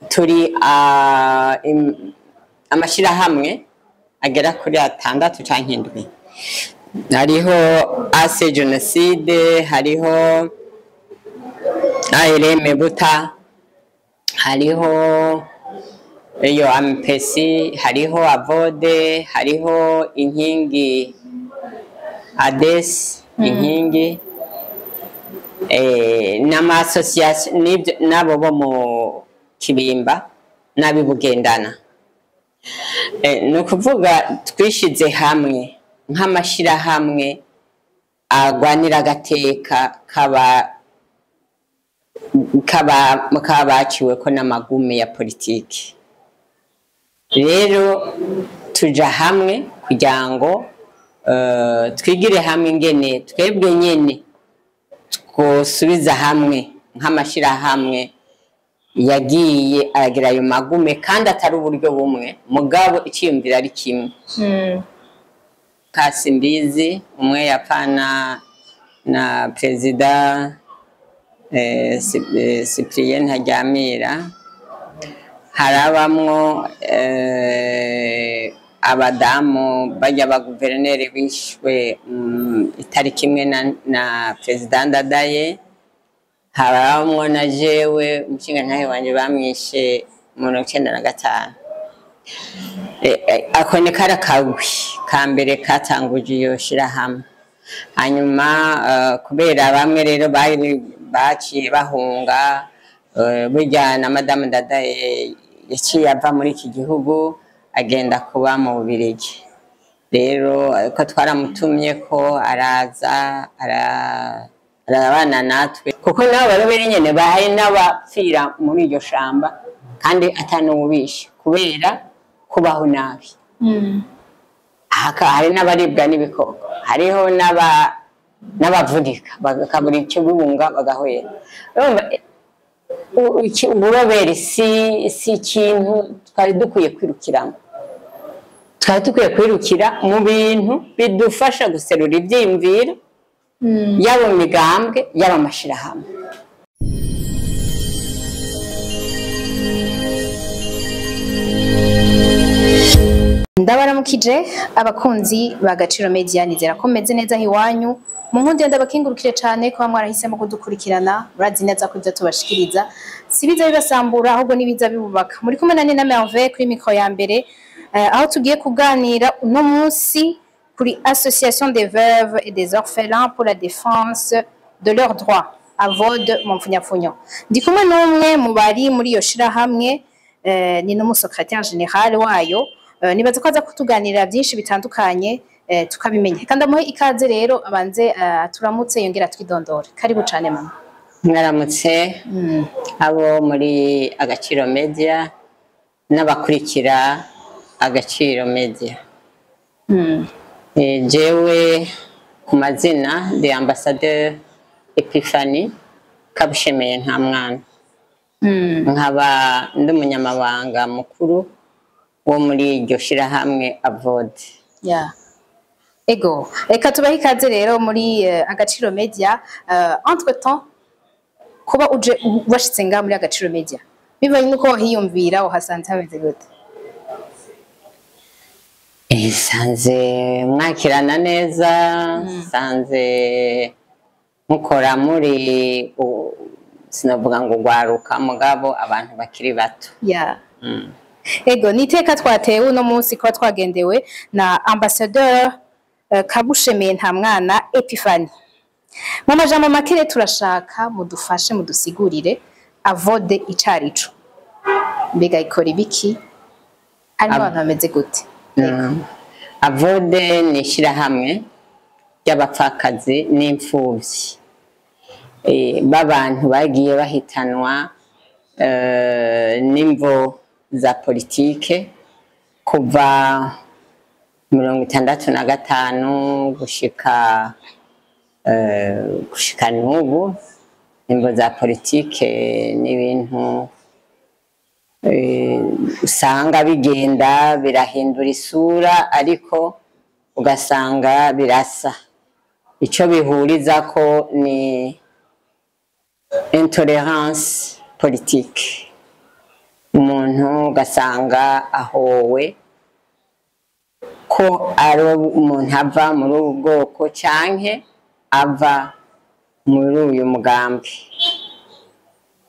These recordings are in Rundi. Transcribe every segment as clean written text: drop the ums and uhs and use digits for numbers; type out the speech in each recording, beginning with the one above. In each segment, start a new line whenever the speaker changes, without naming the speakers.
Turi amashirahamwe agera kuri 6 canke 7. Hariho AC Genocide, hariho ARM Buta, hariho iyo AMPC, hariho AVODE, hariho Inkingi ADES, Inkingi n'ama association n'abo bo mu Kibimba n'abibugendana. Ni ukuvuga twishize hamwe nk'amashirahamwe agwanira agateka kaba baciweko n'amagume ya politiki. Rero tuja hamwe kugira ngo twigire hamwe ingene twebwe nyene twosubiza hamwe nk'amashirahamwe yagiye aragira ayo magume, kandi atari uburyo bumwe, mugabo iciyumviro ari kimwe. Kasimbizi umwe yapfana na perezida Cyprien Ntaryamira, harabamwo abadamu bajya ba guverineri bishwe itariki imwe na perezida Ndadaye, harabamwo na jewe umushingantahe wanje bamwishe mu 95. Ako ni kari akagwi ka mbere katanguje iyo shirahamwe. Hanyuma kubera bamwe rero bari baciye bahunga, burya na madamu Ndadaye yaciye ava muri iki gihugu agenda kuba mu Bubirigi. Rero ko twaramutumye ko araza arabana natwe, kuko nabo barobere nyene bahaye n'abapfira muri iryo shamba kandi atanuwubishe kubera kubaho nabi. Hari n'abaribwa n'ibikoko, hariho n'abavunika bakabura icyo bibunga bagahwera. Urumva, uburobere si ikintu twari dukwiye kwirukiramo. Twari dukwiye kwirukira mu bintu bidufasha guserura ivyiyumviro, yaba mu migambwe, yaba amashirahamwe.
Ndabaramukije abakunzi ba Gaciro Media, nizera ko meze neza aho iwanyu. Mu nkundi ndabakingurukire cyane kuba mwarahisemo kudukurikirana. Murazi neza ko ibyo tubashikiriza si biza bibasambura, ahubwo nibiza bibubaka. Muri kumwe na Nina Merveille kuri micro ya mbere, aho tugiye kuganira uno munsi kuri Association des veuves et des orphelins pour la défense de leurs droits, AVOD mu mfunyapfunyo. Ndi kumwe n'umwe mu bari muri iyo shirahamwe, ni n'umusecrétaire général wayo. Nibaza ko aza kutuganirira byinshi bitandukanye, tukabimenya. Kandi amuhe ikaze rero, abanze turamutse yongera twidondore. Karibu cane, mama.
Mwaramutse abo muri Agaciro Media n'abakurikira Agaciro Media. Jewe ku mazina ndi Ambassadeur Epiphanie Kabushemeye Nta Mwana, nkaba ndi umunyamabanga mukuru wo muri iryo shirahamwe AVODE.
Yeah. Ego, reka tubahe ikaze rero muri Agaciro Media. Entre temps, kuba uje washitse ngaha muri Agaciro Media, bivanye nuko wahiyumvira, wahasanze hameze gute?
Sanze mwakirana neza, sanze mukora muri sinavuga ngo gwaruka, mugabo abantu bakiri bato.
Ego, ni iteka twatewe uno munsi kuba twagendewe na Ambassadeur Kabushemeye Nta Mwana Epiphanie. Mu majambo make turashaka mudufashe mudusigurire AVODE icarico. Mbega ikora ibiki? Harimo abantu bameze gute?
AVODE ni ishyirahamwe ry'abapfakazi n'imfuvyi b'abantu bagiye bahitanwa n'imvo za politike kuva 65 gushika n'ubu. Imvo za politike ni ibintu usanga bigenda birahindura isura, ariko ugasanga birasa. Ico bihurizako ni intolerance politique. Umuntu ugasanga ahowe ko ari umuntu ava muri ubu bwoko canke ava muri uyu mugambi.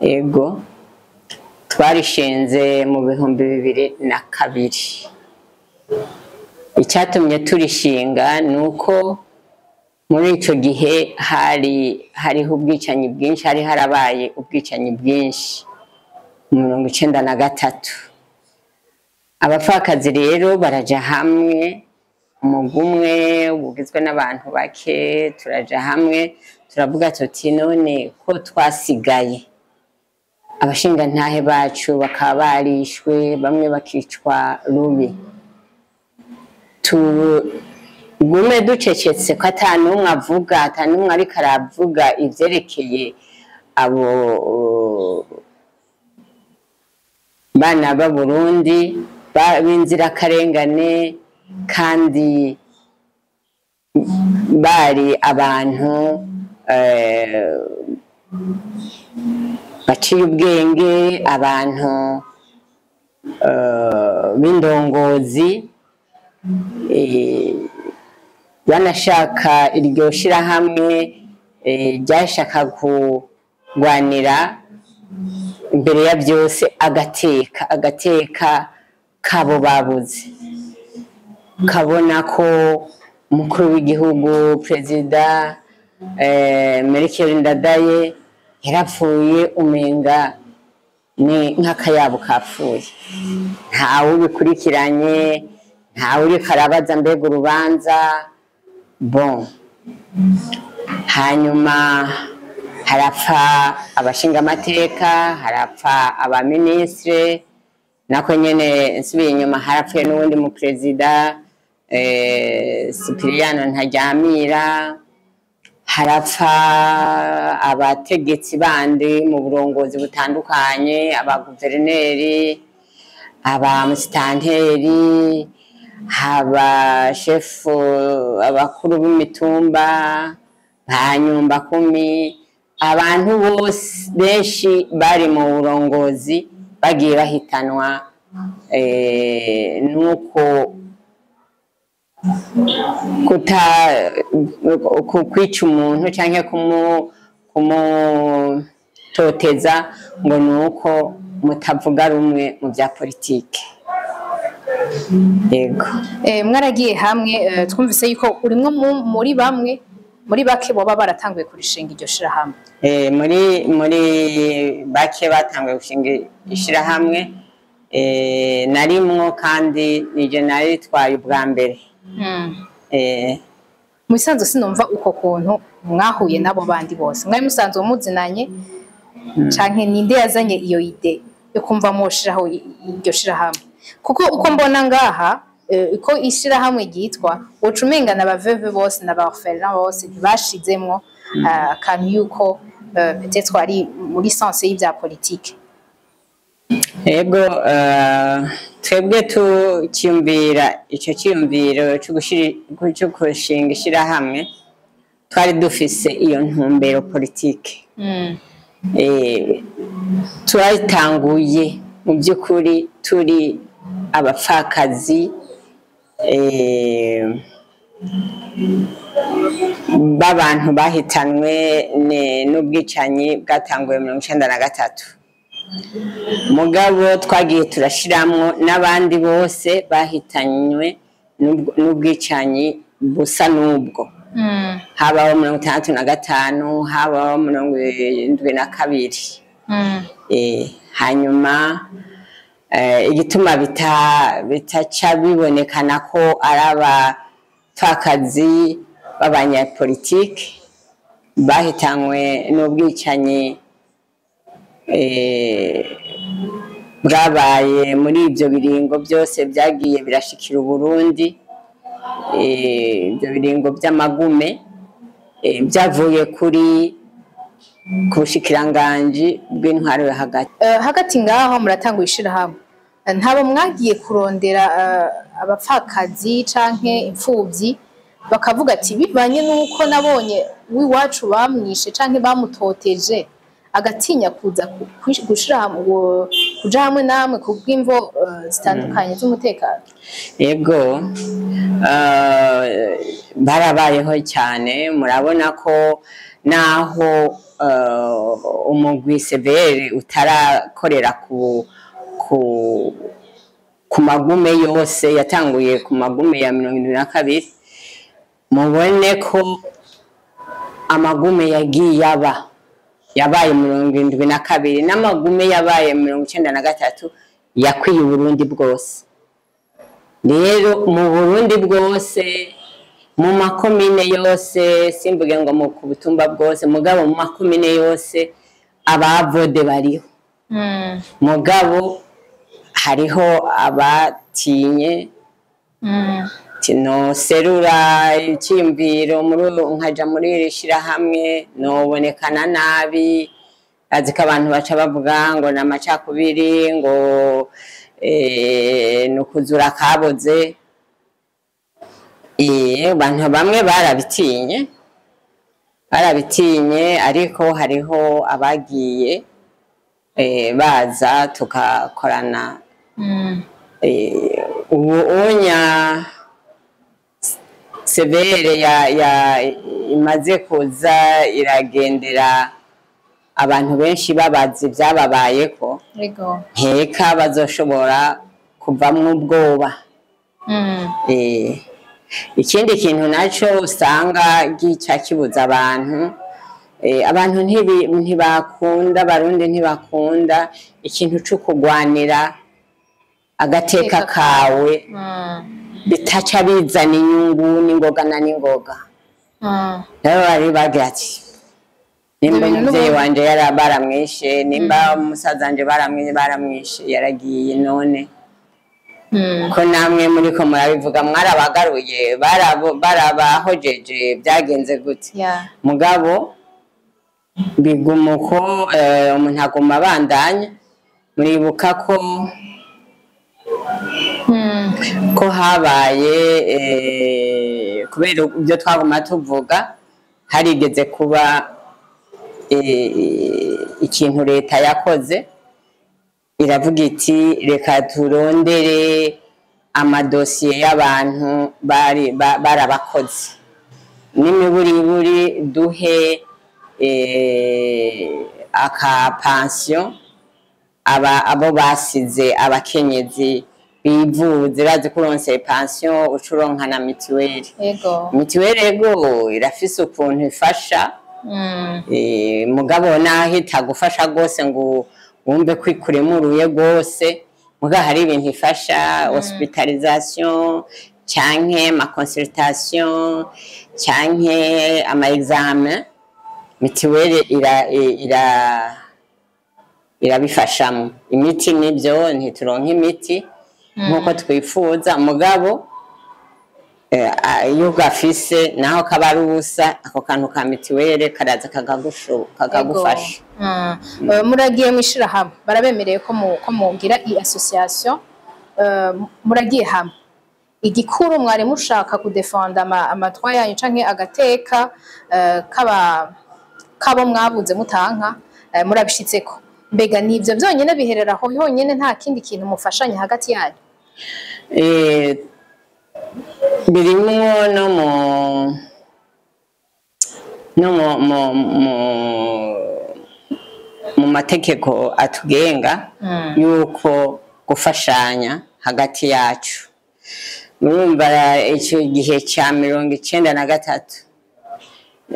Ego, twarishinze mu 2002. Icyatumye turishinga ni uko muri icyo gihe hari hariho ubwicanyi bwinshi, hari harabaye ubwicanyi bwinshi mu 93. Abapfakazi rero baraja hamwe, umugwi umwe ugizwe n'abantu bake, turaja hamwe turavuga tuti: none ko twasigaye, abashingantahe bacu bakaba barishwe, bamwe bakicwa rubi, tugume ducecetse ko ata n'umwe avuga, ata n'umwe ariko aravuga ivyerekeye abo bana b'Abarundi b'inzirakarengane, kandi bari abantu baciye ubwenge, abantu b'indongozi, banashaka iryo shirahamwe ryashaka kurwanira imbere ya byose agateka kabo babuze. Kabona ko umukuru w'igihugu, Perezida Melchior Ndadaye, yarapfuye, umenga ni nk'akayabo kapfuye, ntawe ubikurikiranye, ntawe uriko arabaza mbega urubanza. Bon, hanyuma harapfa abashingamateka, harapfa abaminisitire, nako nyene nsubiye inyuma harapfuye n'uwundi mu perezida, Sipiriyano Ntaryamira, harapfa abategetsi bandi mu burongozi butandukanye, abaguverineri, abamusitanteri, aba shefu, abakuru b'imitumba, ba nyumbakumi, abantu bose benshi bari mu burongozi bagiye bahitanwa nuko kuta kwica umuntu canke kumutoteza ngo nuko mutavuga rumwe mu bya politike. Yego.
Mwaragiye hamwe, twumvise yuko urimwo muri bamwe muri bake boba baratanguye kurishinga iryo shirahamwe.
Muri bake batanguye gushinga ishirahamwe, narimwo, kandi nije naritwaye ubwa mbere.
Mu bisanzwe sinumva uko kuntu mwahuye n'abo bandi bose, mwari musanzwe muzinanye, canke ninde yazanye iyo idée yo kumva mwoshiraho iryo shirahamwe? Kuko uko mbona ngaha, uko ishirahamwe ryitwa, woca umenga na ba veuves bose na ba orphelins bose ntibashizemwo akantu yuko peut-être ari muri sens y'ivya politike.
Ego, twebwe tukiyumvira ico ciyumviro co gushinga ishirahamwe, twari dufise iyo ntumbero politike. Twatanguye mu by'ukuri turi abapfakazi b'abantu bahitanwe n'ubwicanyi bwatanguye 93, mugabo twagiye turashiramwo n'abandi bose bahitanywe n'ubwicanyi busa n'ubwo, habaho 65, habaho 72. Hanyuma igituma bitaca bibonekana ko ari abapfakazi b'abanyapolitike bahitanywe n'ubwicanyi bwabaye muri ibyo biringo byose byagiye birashikira Uburundi, ibyo biringo by'amagume, byavuye ku bushikiranganji bw'intwaro yo hagati.
Hagati ngaho muratanga ishirahamwe. Ntabo mwagiye kurondera abapfakazi canke imfuvyi bakavuga ati: bivanye n'uko nabonye w'iwacu bamwishe canke bamutoteje, agatinya kuza gushira hamwe, kuja hamwe namwe kubw'imvo zitandukanye z'umutekano?
Yego, barabayeho cyane. Murabona ko naho umugwi CVR utarakorera ku magume yose, yatanguye ku magume ya 72, mubone ko amagume yagiye aba yabaye 72 n'amagume yabaye 93 yakwiye Uburundi bwose. Rero mu Burundi bwose, mu makomine yose, simvuge ngo mu ku butumba bwose, mugabo mu makomine yose abavode bariho. Mugabo hariho abatinye noserura icyiyumviro muri nkaja muri iri shirahamwe nobonekana nabi, azi ko abantu baca bavuga ngo ni amacakubiri, ngo ni ukuzura kaboze. Abantu bamwe barabitinye, ariko hariho abagiye baza tugakorana. Ubu unya CVR ya imaze kuza iragendera abantu benshi babazi ibyababayeko, nkeka bazoshobora kuvamwo ubwoba. Ikindi kintu naco usanga gica kibuza abantu, abantu ntibakunda, Abarundi ntibakunda ikintu co kugwanira agateka kawe bitaca bizana inyungu n'ingoga na n'ingoga. Rero bari bagira ati nimba
Ibintu
umuvyeyi wanje baramwishe, nimba umusaza wanje baramwishe yaragiye, none ko namwe muriko murabivuga mwarabagaruye, barabahojeje, byagenze gute? Mugabo biguma uko, umuntu aguma abandanya. Muribuka ko ko habaye, kubera ibyo twaguma tuvuga, harigeze kuba ikintu leta yakoze, iravuga iti reka turondere amadosiye y'abantu bari barabakoze n'imiburiburi, duhe aka pansiyo aba abo basize abakenyezi bivuze. Bazi ko uronse pansiyo uca uronka na mituweli. Mituweli ego irafise ukuntu ifasha, mugabo naho itagufasha rwose ngo wumve ko ikuremuruye rwose, mugabo hari ibintu ifasha, hospitalisation canke ama consultation canke ama examen, mituweli ira irabifashamo. Imiti nibyo, ntituronka imiti nkuko twifuza, mugabo iyo ugafise naho kaba ari ubusa, ako kantu ka mituweli karaza kakagufasha.
Muragiye mwishirahamwe, barabemereye ko mugira i association, muragiye hamwe. Igikuru mwari mushaka kudefenda amatwa yanyu canke agateka kaba kabo mwabuze mutanka, murabishitseko. Mbega nivyo vyonyene biherera aho honyene, nta kindi kintu mufashanya hagati yanyu?
Birimwo no mu mategeko atugenga yuko gufashanya hagati yacu. Murumva icyo gihe cya 93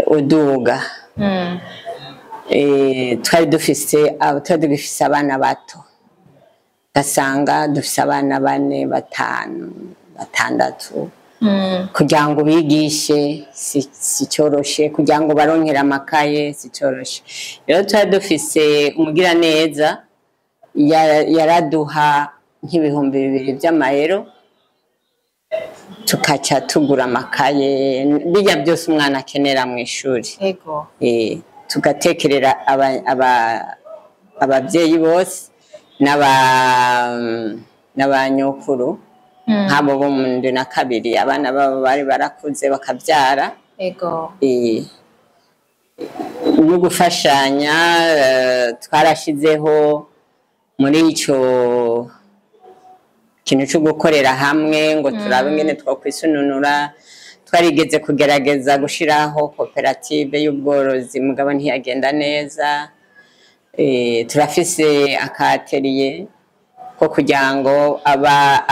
uduga, twari dufise abana bato, ugasanga dufise abana bane, batanu, batandatu. Kugira ngo bigishe si cyoroshe, kugira ngo baronkere amakaye si cyoroshe. Rero twari dufise umugiraneza yaraduha nk'2000 by'amayero, tukaca tugura amakaye, bijya byose umwana akenera mu ishuri. Tugatekerera ababyeyi bose n'abanyokuru nk'abo bo mu 72, abana babo bari barakuze bakabyara. No gufashanya, twarashizeho muri ico kintu cyo gukorera hamwe ngo turabe ingene twokwisununura. Twarigeze kugerageza gushiraho koperative y'ubworozi, mugabo ntiyagenda neza. Turafise aka atelier ko kugira ngo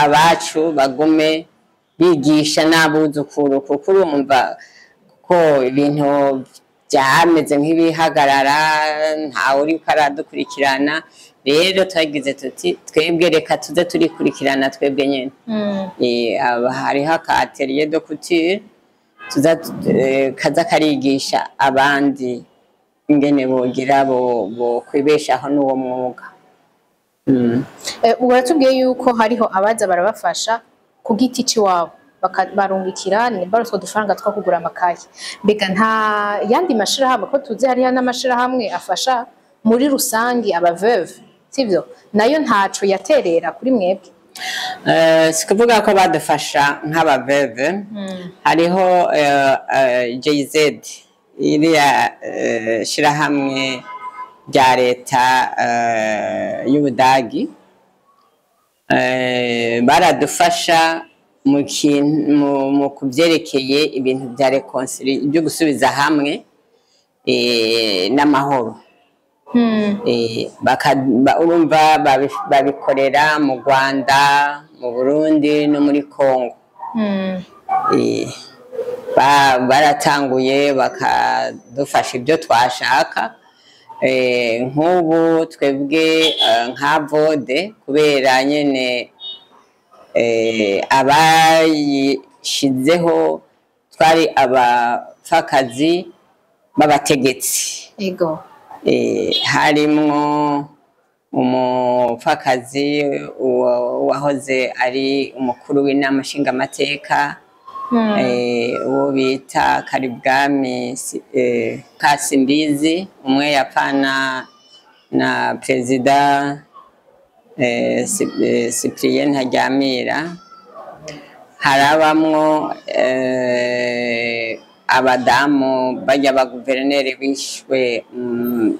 abacu bagume bigisha n'abuzukuru, kuko urumva ko ibintu byameze nk'ibihagarara, ntawe uriko aradukurikirana. Rero twagize tuti twebwe reka tuze turikurikirana twebwe nyene. Hariho aka atelier de couture tuza kaza karigisha abandi ingene bogira bo kwibeshaho n'uwo mwuga.
Ubu baratubwiye yuko hariho abaza barabafasha ku giti c'iwabo, barungikira nimba ari utwo dufaranga two kugura amakaye. Mbega nta yandi mashirahamwe, ko tuzi hariho n'amashirahamwe afasha muri rusangi aba veuves, sivyo? Nayo ntaco yaterera kuri mwebwe?
Si kuvuga ko badufasha nk'aba veuves. Hariho GIZ, iriya shirahamwe rya leta y'Ubudagi. Baradufasha mu kintu mu kuvyerekeye ibintu vya réconciliation, byo gusubiza hamwe n'amahoro. Urumva babikorera mu Rwanda, mu Burundi no muri Congo. Baratanguye bakadufasha ibyo twashaka. Nk'ubu twebwe nka VODE, kubera nyene abayishizeho twari abapfakazi b'abategetsi. Harimwo umupfakazi wahoze ari umukuru w'inama nshingamateka, uwo bita Karibwami Kasimbizi, umwe yapfana na perezida Cyprien Ntaryamira. Harabamwo abadamu bajya ba guverineri bishwe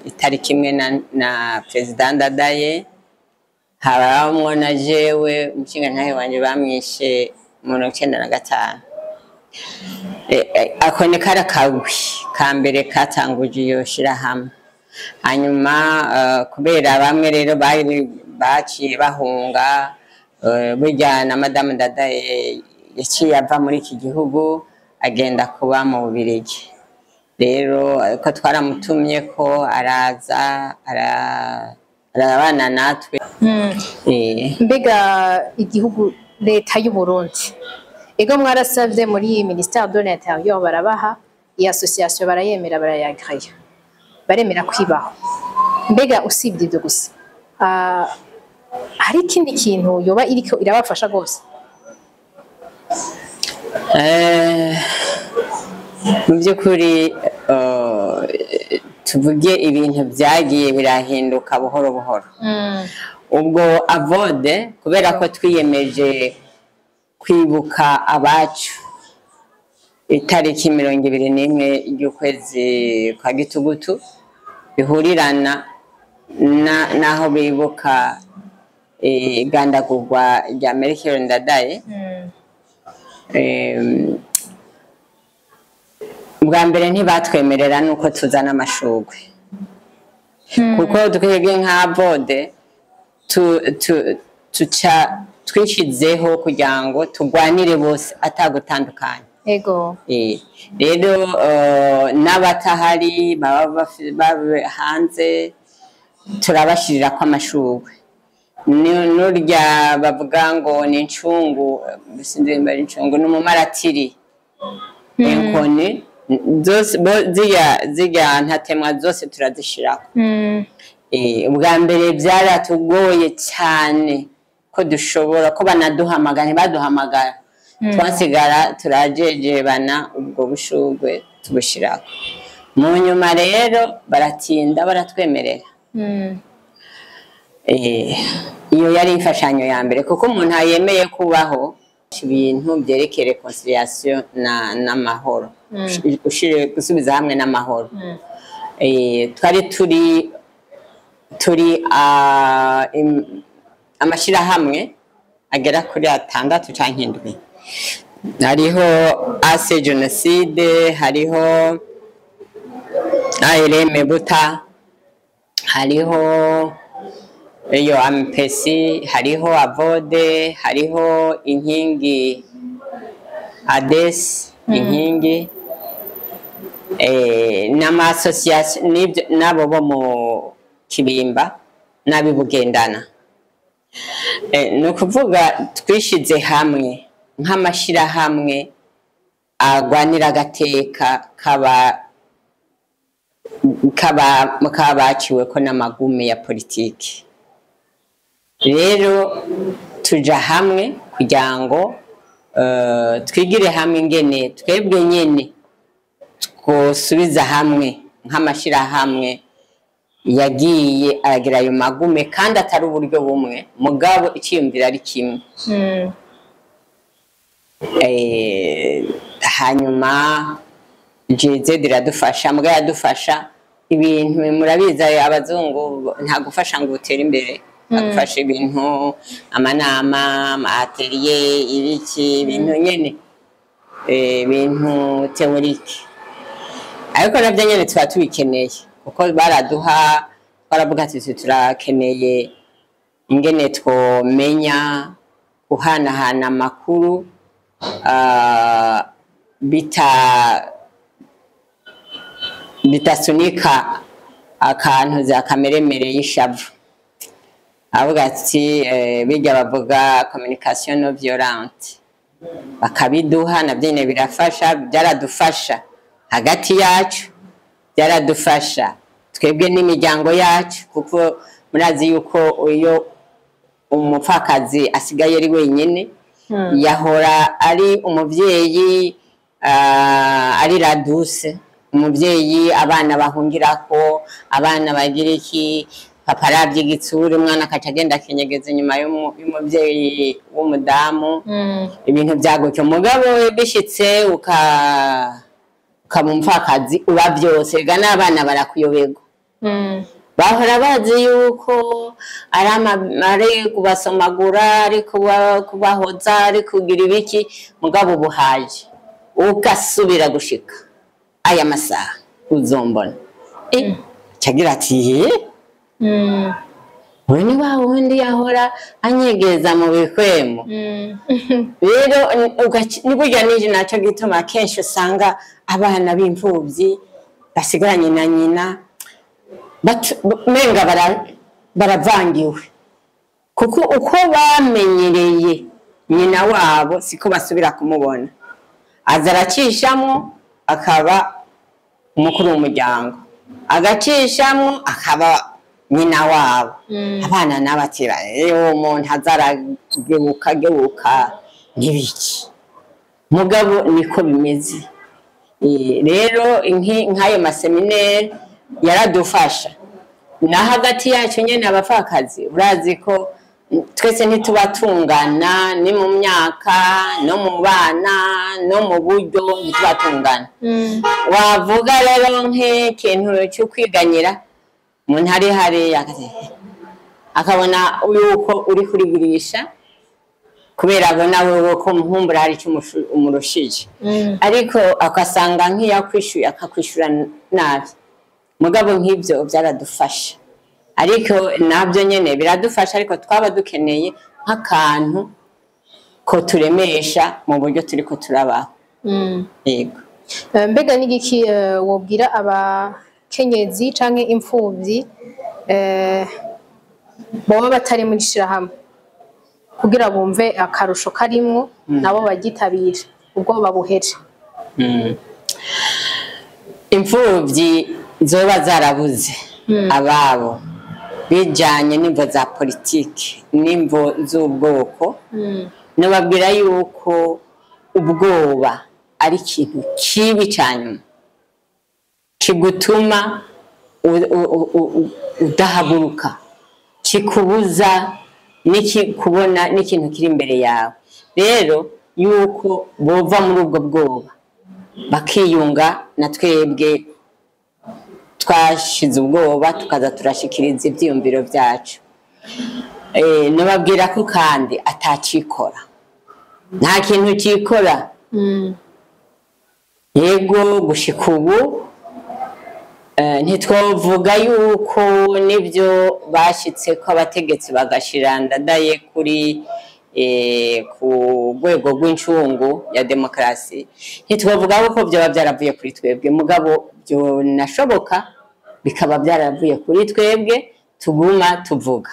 itariki imwe na perezida Ndadaye. Harabamwo na jewe, umushingantahe wanje bamwishe mu 95. Ako ni kari akagwi ka mbere katanguje iyo shirahamwe. Hanyuma kubera bamwe rero bari baciye bahunga, burya na madamu Ndadaye yaciye ava muri iki gihugu agenda kuba mu Bubirigi. Rero ko twaramutumye ko araza arabana natwe.
Mbega igihugu, leta y'u Burundi, ego mwarasavye muri ministère de l'Intérieur, barabaha iyi association, barayemera, barayagreya, baremera kwibaho. Mbega usibye ibyo gusa, hari ikindi kintu yoba iriko irabafasha gose?
Mu by'ukuri, tuvuge ibintu byagiye birahinduka buhoro buhoro. Ubwo AVODE, kubera ko twiyemeje kwibuka abacu itariki 21 ry'ukwezi kwa gitugutu, bihurirana n'aho bibuka igandagurwa rya Melchior Ndadaye. Bwa mbere ntibatwemerera nuko tuzana amashurwe, kuko twebwe nka VODE tuca twishizeho kugira ngo turwanire bose atagutandukanya. Rero n'abatahari baba baba hanze turabashirira ko amashurwe. Nurya bavuga ngo ni incungu, sinzi nimba ari incungu, ni umumaratiri, inkoni zose, zirya ntatemwa zose turazishirako. Ubwa mbere byaratugoye cyane ko dushobora ko banaduhamagara, ntibaduhamagara. Twasigara turajejebana ubwo bushurwe tubushirako. Mu nyuma rero baratinda baratwemerera. Iyo yari imfashanyo ya mbere, kuko umuntu yemeye kubaho ibintu byerekeye réconciliation na n'amahoro, gusubiza hamwe n'amahoro. Twari turi amashirahamwe agera kuri 6 canke 7. Hariho AC Genocide, hariho ARM Buta, hariho iyo AMPC, hariho Avode, hariho Inkingi ADES, Inkingi, n'ama association n'abo bo mu Kibimba n'abibugendana. Ni ukuvuga twishize hamwe nk'amashirahamwe agwanira agateka kaba kabaciweko n'amagume ya politiki. Rero tuja hamwe kugira ngo twigire hamwe ingene twebwe nyene twosubiza hamwe nk'amashirahamwe yagiye aragira ayo magume, kandi atari uburyo bumwe, mugabo iciyumvira ari kimwe. Hanyuma GZ iradufasha, mbwa yadufasha ibintu murabizi abazungu nta gufasha ngo utere imbere, bagufasha ibintu, amanama, ama atelier, ibiki, ibintu nyene, ibintu théorique, ariko navyo nyene tuba tubikeneye, kuko baraduha, twaravuga ati turakeneye ingene twomenya guhanahana amakuru bitasunika akantu za kameremere y'ishavu. Avuga ati bijya bavuga communication non violente, bakabiduha, navyo nyene birafasha, byaradufasha hagati yacu, byaradufasha twebwe n'imiryango yacu, kuko murazi yuko iyo umupfakazi asigaye ari wenyine, yahora ari umuvyeyi, ari raduse umuvyeyi abana bahungirako, abana bagira iki, papa aravye igitsure, umwana akaca agenda akenyegeza inyuma y'umuvyeyi w'umudamu, ibintu vyagutyo. Mugabo bishitse ukaba umupfakazi uba vyose, ega n'abana barakuyoberwa. Bahora bazi yuko ari kubasomagura, ari kubahoza, ari kugira ibiki, mugabo ubuhaje ugasubira gushika aya masaha uzombona. Cagira ati we ni wa wundi yahora anyegeza mu bikwemo. Rero ni burya nije naco gituma kenshi usanga abana b'imfuvyi basigaranye na nyina menga baravangiwe, kuko uko bamenyereye nyina wabo siko basubira kumubona. Aza aracishamo akaba umukuru w'umuryango, agacishamo akaba nyina wabo. Abana n'abatira uwo muntu azaragebuka gebuka n'ibiki, mugabo niko bimeze. Rero nk'ayo maseminaire yaradufasha. Na hagati yacu nyene abapfakazi, urazi ko twese ntituba tungana, ni mu myaka no mu bana no mu buryo ntituba tungana. Wavuga rero nk'ikintu cyo kwiganyira umuntu ari hariya akabona yuko uri kurigurisha, kubera abona wewe ko muhumbura hari icyo umurushije, ariko akasanga nk'iyakwishyuye akakwishura nabi. Mugabo nk'ibyo byaradufasha, ariko nabyo nyene biradufasha, ariko twaba dukeneye nk'akantu ko turemesha mu buryo turiko turabaho. Yego.
Mbega n'igiki wobwira abakenyezi canke imfuvyi boba batari muri shirahamwe kugira bumve akarusho karimwo, nabo bagitabire ubwo babuhere?
Imfuvyi zoba zarabuze ababo bijanye n'imvo za politiki n'imvo z'ubwoko, nababwira yuko ubwoba ari ikintu kibi cyane kigutuma udahaguruka, kikubuza kubona n'ikintu kiri imbere yawe. Rero yuko bova muri ubwo bwoba bakiyunga na twebwe, Twashize ubwoba, tukaza turashikiriza ivyiyumviro vyacu. Nababwira ko kandi atacikora, nta kintu cikora. Yego, gushika ubu ntitwovuga yuko nibyo bashitse ko abategetsi bagashira Ndadaye kuri ku rwego rw'incungu ya demokarasi, ntitwovuga ko byoba byaravuye kuri twebwe, mugabo byonashoboka bikaba byaravuye kuri twebwe tuguma tuvuga.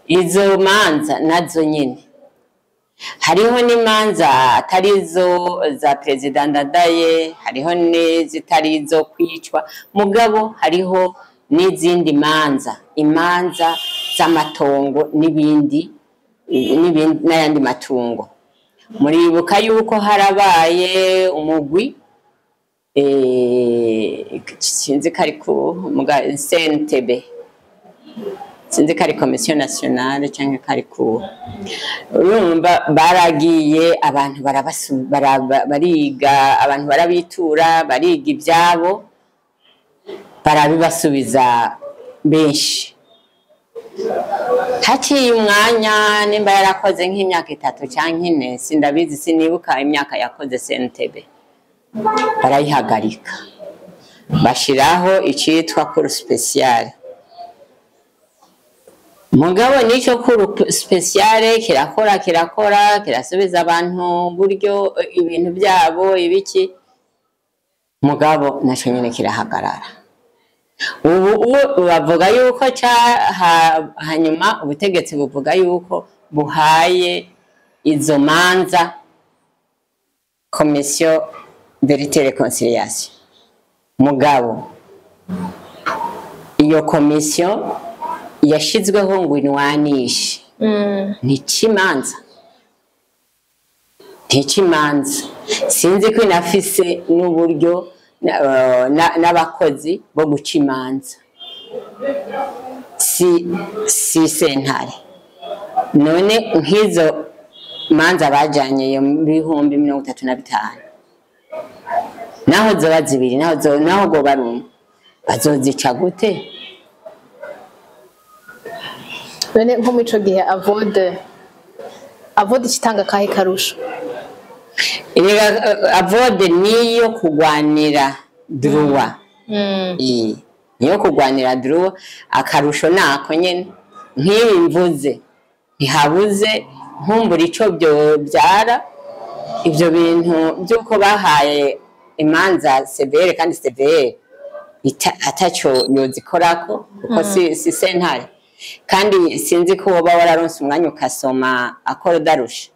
Izo manza nazo nyine, hariho n'imanza atari izo za perezida Ndadaye, hariho n'izitari izo kwicwa, mugabo hariho n'izindi manza, imanza z'amatongo n'ibindi n'ibindi n'ayandi matungo. Muribuka yuko harabaye umugwi, sinzi ko ari ku CNTB, sinzi ko ari Commission nationale cyangwa ko ari ku, urumva baragiye abantu bariga, abantu barabitura, bariga ibyabo, barabibasubiza benshi. Haciye umwanya, nimba yarakoze nk'imyaka 3 cyangwa 4, sindabizi, sinibuka imyaka yakoze CNTB, barayihagarika, bashiraho icitwa cour spéciale. Mugabo n'icyo cour spéciale kirakora, kirakora, kirasubiza abantu buryo ibintu byabo ibiki, mugabo naco nyine kirahagarara. Ubu bavuga yuko hanyuma ubutegetsi buvuga yuko buhaye izo manza Commission Vérité Réconciliation, mugabo iyo komisiyo yashizweho ngo inwanishe, ntikimanza, ntikimanza. Sinzi ko inafise n'uburyo n'abakozi bo guca imanza, si sentare. None nk'izo manza bajanye iyo 35,000, naho zoba zibiri, naho goba ari umwe, bazozica gute?
None nko muri ico gihe AVOD ikitanga kahe karusho?
Erega AVOD niyo kugwanira droit. Niyo kugwanira droit. Akarusho nako nyene nk'ibi mvuze, ntihabuze nkumbura ico byara ivyo bintu by'uko bahaye imanza CVR, kandi CVR ataco yozikorako, kuko si sentare. Kandi sinzi ko woba wararonse umwanya ukasoma accord d'Arusha.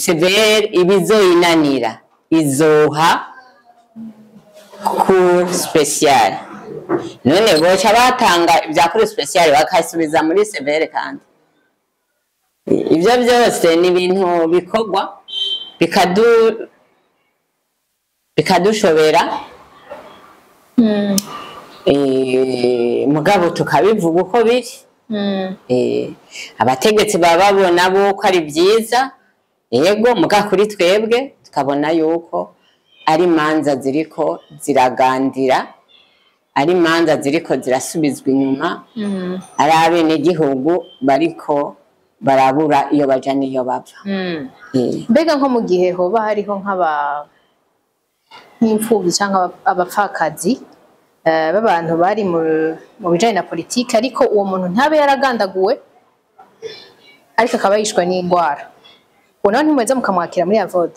CVR ibizoyinanira izoha cour spéciale. None boca batanga ibya cour spéciale bakasubiza muri CVR? Kandi ibyo byose ni ibintu bikorwa bikadushobera, mugabo tukabivuga uko biri. Abategetsi baba babona bo ko ari byiza, yego, muga kuri twebwe tukabona yuko ari imanza ziriko ziragandira, ari imanza ziriko zirasubizwa inyuma, ari abenegihugu bariko barabura iyo baja n'iyo bava.
Mbega nko mu gihe hoba hariho nk'imfuvyi canke abapfakazi b'abantu bari mu bijanye na politike, ariko uwo muntu ntabe yaragandaguwe, ariko akaba yishwe n'indwara, uwo nawe ntimuheza mukamwakira muri AVOD?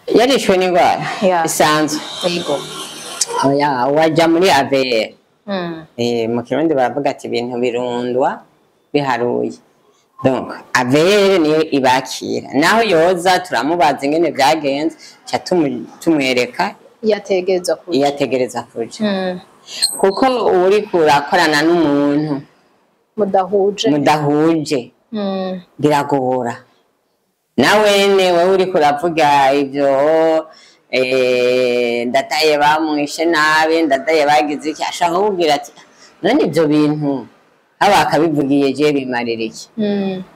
Yarishwe n'indwara isanzwe?
Yego.
Oya, wajya muri AVR. Mu Kirundi baravuga ati ibintu birundwa biharuye. Donc AVR niyo ibakira, naho yoza turamubaza ingene vyagenze, ca tumwereka
iyo ategerezwa kuja.
Iyo ategereza kuja, kuko uriko urakorana n'umuntu
mudahuje,
mudahuje, biragora. Nawene wewe uriko uravuga ivyo, Ndadaye bamwishe nabi, Ndadaye bagize iki, ashaka kukubwira ati none ivyo bintu haba akabivugiye je bimarira iki?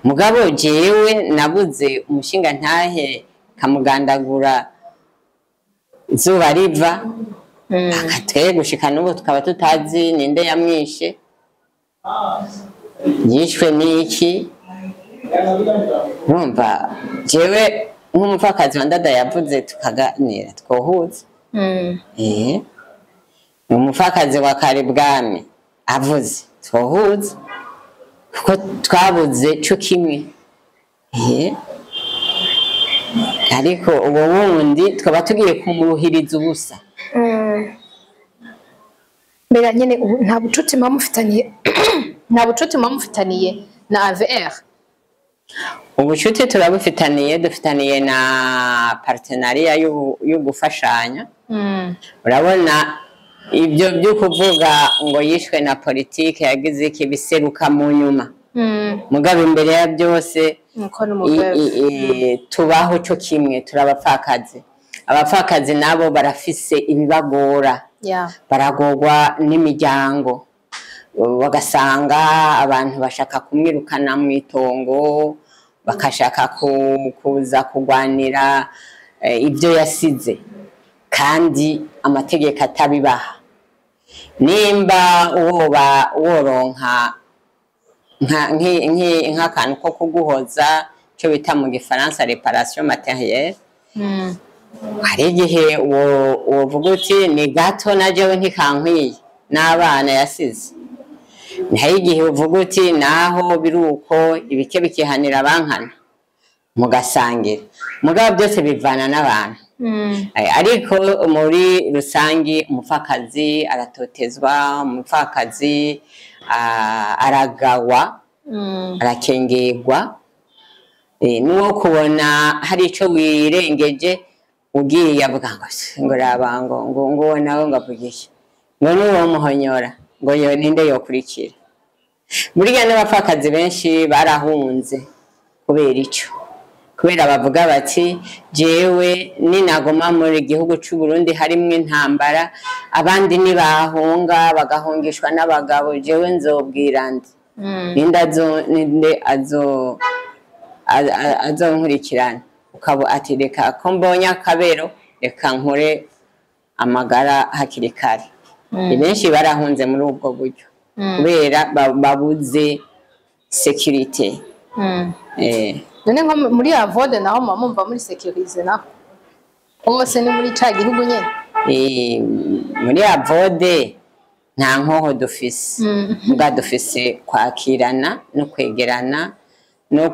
Mugabo jewe nabuze umushinga ntahe kamugandagura izuba riva. Twe gushika n'ubu tukaba tutazi ninde yamwishe, yishwe n'iki. Urumva jewe nk'umupfakazi wa Ndadaye yavuze tukaganira twohuza. Umupfakazi wa Karibwami avuze twohuza, kuko twabuze co kimwe. Ariko uwo wundi twaba tugiye kumuruhiriza ubusa.
Mbega nyene ubu nta bucuti muba mufitaniye, nta bucuti muba mufitaniye na AVR?
Ubucuti turabufitaniye, dufitaniye na partenariat yo gufashanya. Urabona ibyo byo kuvuga ngo yishwe na politike yagize iki biseruka mu nyuma. Mugabo imbere ya byose
Nuko n'umugabo
tubaho cyo kimwe, turabapfakazi. Abapfakazi nabo barafise ibibagora. Baragorwa n'imiryango, bagasanga abantu bashaka kumwirukana mu itongo, bakashaka kuza kurwanira ibyo yasize, kandi amategeko atabibaha. Nimba woba woronka nk'akantu ko kuguhoza, cyo bita mu gifaransa réparation matérielle, hari igihe wovuga uti ni gato na jewe ntikankwiye n'abana yasize. Hari igihe uvuga uti naho biruko ibike bikihanira abankana mugasangira, mugabo byose bivana n'abantu. Ariko muri rusangi umupfakazi aratotezwa, umupfakazi aragawa, arakengerwa. N'uwo kubona hari ico wirengeje ugiye avuga ngo ngo raba ngo ngo ngo nawe ngo avuge iki, ngo n'uwo muhonyora ngo yo ninde yokurikira. Burya n'abapfakazi benshi barahunze kubera ico, kubera bavuga bati jewe ninagoma muri gihugu c'u Burundi harimwo intambara, abandi nibahunga bagahungishwa n'abagabo, jewe nzobwira nde? Ninde azo azonkurikirana? Ukaba ati reka ko mbonye akabero, reka nkore amagara hakiri kare. Benshi barahunze muri ubwo buryo kubera babuze sécurité.
None nko muri AVODE naho muba mumva muri sécurisé, naho hose ni muri ca gihugu nyene?
Muri AVODE nta nkoho dufise, mbwa dufise kwakirana no kwegerana no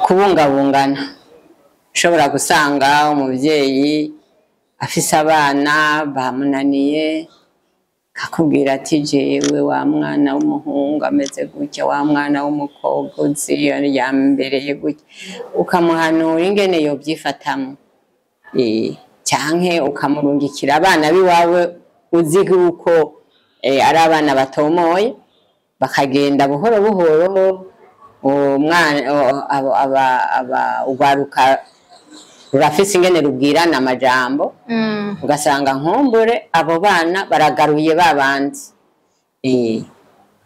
kubungabungana. Ushobora gusanga umuvyeyi afise abana bamunaniye, akakubwira ati jewe wa mwana w'umuhungu ameze gutya, wa mwana w'umukobwa uzi yambereye gutya, ukamuhanura ingene yovyifatamwo, canke ukamurungikira abana biwawe uzi yuko ari abana batomoye, bakagenda buhoro buhoro. Umwana ugwaruka rurafise ingene rubwirana amajambo, ugasanga nkumbure abo bana baragaruye babandi.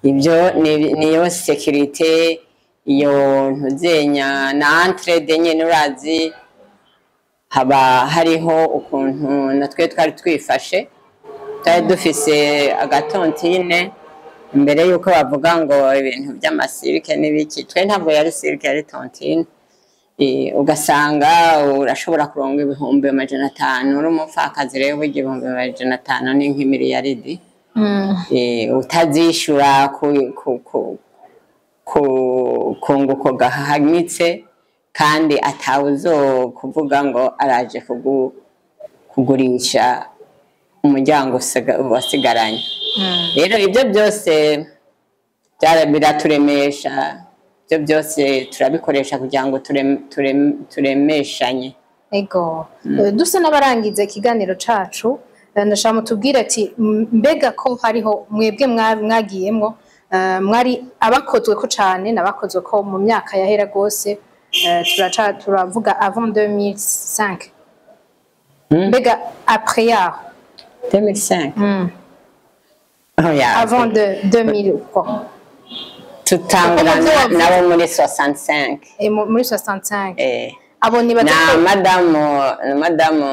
Ibyo niyo sécurité, iyo ntuzenya na entraide nyene. Urazi haba hariho ukuntu natwe twari twifashe, twari dufise agatontine imbere yuko bavuga ngo ibintu by'amasirike n'ibiki. Twe ntabwo yari cirque, yari tontine. Ugasanga urashobora kuronga 500,000 uri umupfakazi. Rero burya 500,000 ni nk'imiliyaridi. Utazishura ku kunguko gahanitse, kandi atawuzo kuvuga ngo araje kugurisha umuryango wasigaranye. Rero ibyo byose biraturemesha, ibyo byose turabikoresha kugira ngo turemeshanye.
Ego. Dusa n'abarangiza ikiganiro cacu, ndashaka mutubwire ati mbega ko hariho mwebwe mwagiyemwo, mwari abakozwe ko cane n'abakozwe ko mu myaka yahera gose, turaca turavuga avant 2005. Mbega après yaho?
2005? Oya,
Avant de 2000 quoi?
Tutangurana
Kuko
nabo muri 65.
Muri 65?
Eh.
Abo nibaza
Na
ko
madamu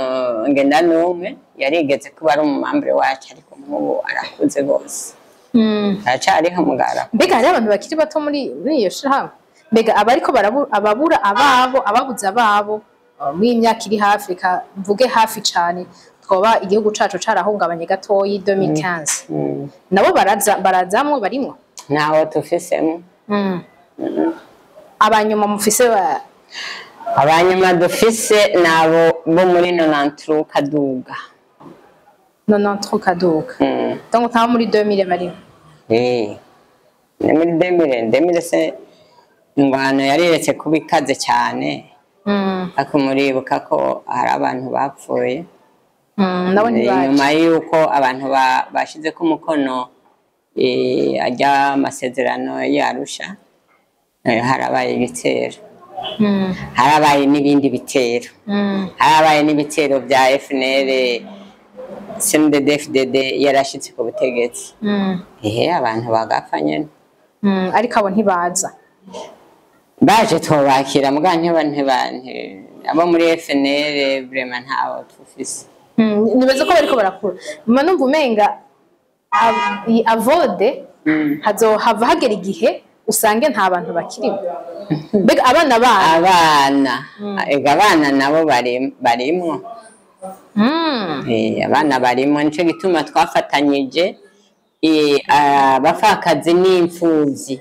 Ngendanumwe yarigeze kuba ari umumambure wacu, ariko nk'ubu arakuze rwose. Aracariho mugara.
Mbega hariho abantu bakiri bato muri iyo shirahamwe? Mbega abariko ababura ababo, ababuze ababo muri iyi myaka iri hafi, reka mvuge hafi cane, twoba igihugu cacu carahungabanye gatoyi 2015, nabo baraza, barazamwo, barimwo?
Ntawo tufisemo.
Abanyuma mufise
Abanyuma dufise ni abo bo muri 93 kaduga.
93 kaduga? Donc nta muri 2000 barimo?
Eh. Ni muri 2000 se ingwano yariretse kuba ikaze cyane. Ariko muribuka ko hari abantu bapfuye.
Nabo ntibaje.
Nyuma y'uko abantu bashizeko umukono ajya amasezerano y'Arusha, harabaye ibitero. Harabaye n'ibindi bitero. Harabaye n'ibitero bya FNL, CNDD-FDD yarashitse ku butegetsi. Ehe, abantu bagapfa nyene.
Ariko abo ntibaza.
Baje twobakira, muga abo muri FNL vraiment ntabo tufise.
Nibaza ko bariko barakura. Mba numva umenga iyi AVODE hazohava hagera igihe usange nta bantu bakirimo. Mbega abana babo?
Abana, ega abana nabo barimwo. Abana barimwo, nico gituma twafatanyije abapfakazi n'imfuvyi.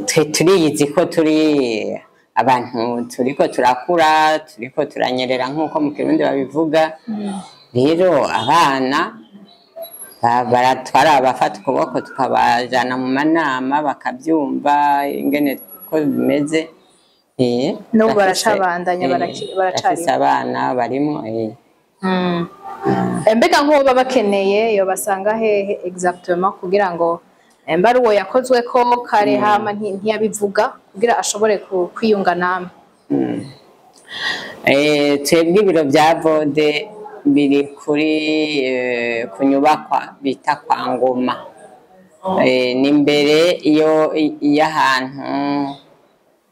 Twe turiyizi ko turi abantu turiko turakura, turiko turanyerera nk'uko mu Kirundi babivuga. Rero abana twarabafata ukuboko tukabajana mu manama bakabyumva ingene ko bimeze.
N'ubu baracabandanya, baracariho.
Barafise abana barimwo.
Mbega nk'uwo baba bakeneye yobasanga hehe exactement, kugira ngo mba ari uwo yakozwe ko kare hama ntiyabivuga, kugira ashobore kwiyunga namwe?
Twebwe ibiro bya VODE biri kuri ku nyubakwa bita kwa Ngoma. Ni imbere iyo y'ahantu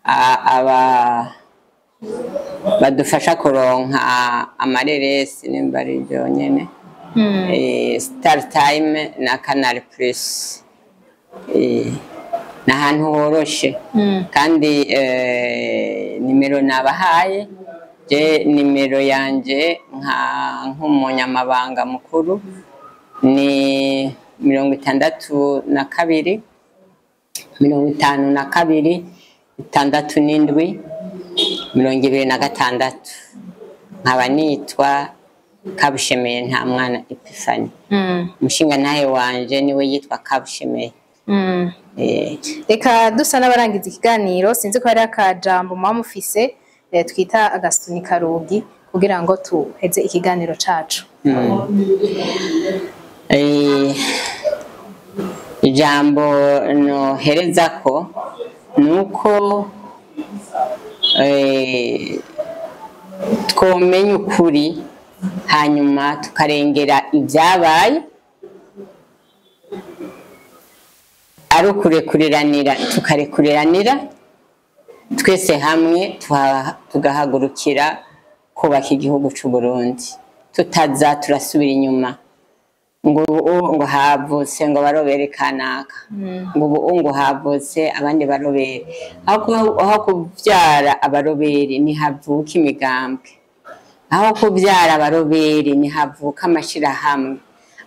aba badufasha kuronka amareresi, nimba ari byo nyene. Star Time na Canal Plus. Ni ahantu horoshe. Kandi nimero nabahaye, je nimero yanje nka nk'umunyamabanga mukuru ni 62 52 67 26, nkaba nitwa Kabushemeye nta mwana Epiphanie. Umushingantahe wanje niwe yitwa Kabushemeye.
Reka dusa n'abarangiza ikiganiro, sinzi ko hari akajambo muba mufise twita agasunika rugi kugira ngo tuheze ikiganiro cacu.
Ijambo noherezako nuko twomenya ukuri, hanyuma tukarengera ibyabaye, ari ukurekuriranira tukarekuriranira, twese hamwe tugahagurukira kubaka igihugu c'u Burundi, tutaza turasubira inyuma ngo ubu ngo havutse ngo barobere kanaka, ngo ubu ngo havutse abandi barobere. Aho kubyara abarobere ntihavuka imigambwe, aho kubyara abarobere ntihavuka amashirahamwe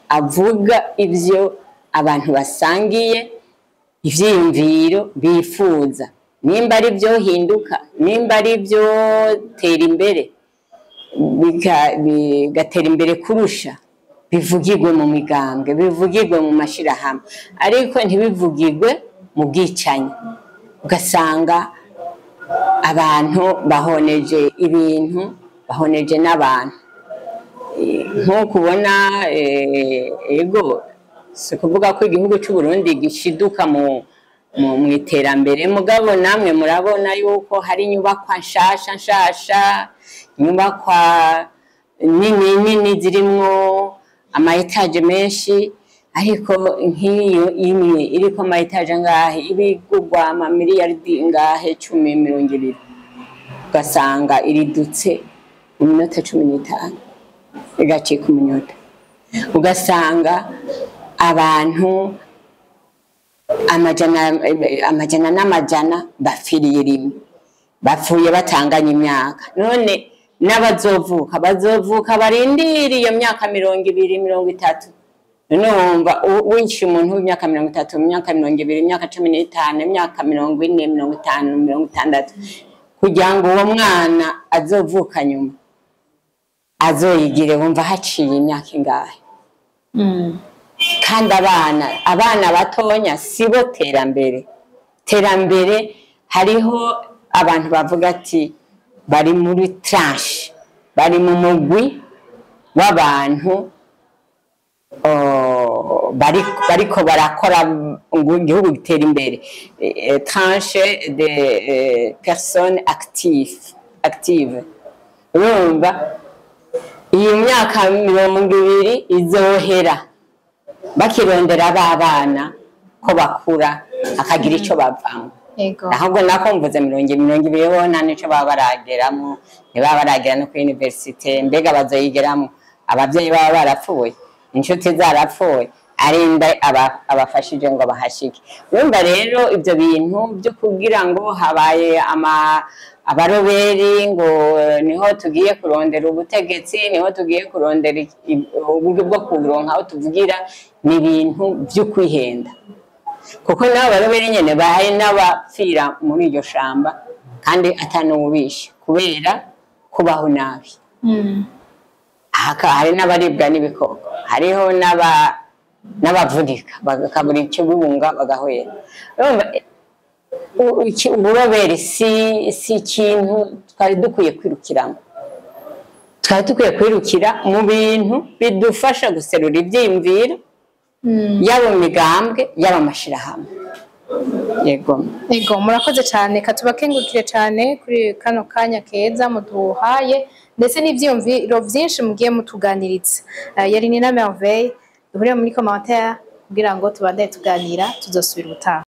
avuga ivyo abantu basangiye, ivyiyumviro bifuza, nimba ari byo hinduka, nimba ari byo tera imbere, bigatera imbere kurusha, bivugirwe mu migambwe, bivugirwe mu mashirahamwe, ariko ntibivugirwe mu bwicanyi, ugasanga abantu bahoneje ibintu, bahoneje n'abantu. Nk'uko ubona, ego si ukuvuga ko igihugu cy'u Burundi gishiduka mu iterambere, mugabo namwe murabona yuko hari inyubakwa nshasha nshasha, inyubakwa nini nini zirimwo ama etaje menshi, ariko nk'iyo imwe iriko ama etaje ngahe ibigurwa ama miliyaridi ngahe 10, 20. Ugasanga iridutse mu minota 15, igacika umunyota. Ugasanga abantu amajana amajana n'amajana bapfiriye rimwe, bapfuye batanganya imyaka. None n'abazovuka bazovuka barindiriye iyo myaka 20, 30. None wumva wishe umuntu w'imyaka 30, imyaka 20, imyaka 15, imyaka 40, 50, 60, kugira ngo uwo mwana azovuka nyuma azoyigire, wumva haciye imyaka ingahe? Kandi abana batonya sibo terambere. Terambere, hariho abantu bavuga ati bari muri tranche, bari mu mugwi w'abantu, oh, bariko barakora ngo igihugu gitere imbere. Tranche de personnes active. Urumva iyi myaka 20 izohera bakirondera b'abana ko bakura akagira ico bavamo. Ahubwo nako mvuze 20, bo nta nico baba barageramo, ntibaba baragera no kuri université. Mbega bazoyigeramo abavyeyi baba barapfuye, inshuti zarapfuye, arinda abafashije ngo bahashike? Urumva rero ibyo bintu byo kugira ngo habaye ama abaroberi, ngo niho tugiye kurondera ubutegetsi, niho tugiye kurondera uburyo bwo kuronka aho tuvugira, ni ibintu byo kwihenda, kuko nabo baroberi nyene bahaye n'abapfira muri iryo shamba kandi atanuwubishe kubera kubaho nabi. Hari n'abaribwa n'ibikoko, hariho n'abavunika bakabura icyo bibunga bagahwera. Urumva, uburoberi si ikintu twari dukwiye kwirukiramo. Twari dukwiye kwirukira mu bintu bidufasha guserura ivyiyumviro, yaba mu migambwe, yaba amashirahamwe. Yego.
Ego, murakoze cyane. Katubakengurukire cyane kuri kano kanya keza muduhaye, ndetse n'ivyiyumviro vyinshi mugiye mutuganiriza. Yari Nina Merveille. Duhurire muri commentaire kugira ngo tubandanye tuganira. Tuzosubira ubutaha.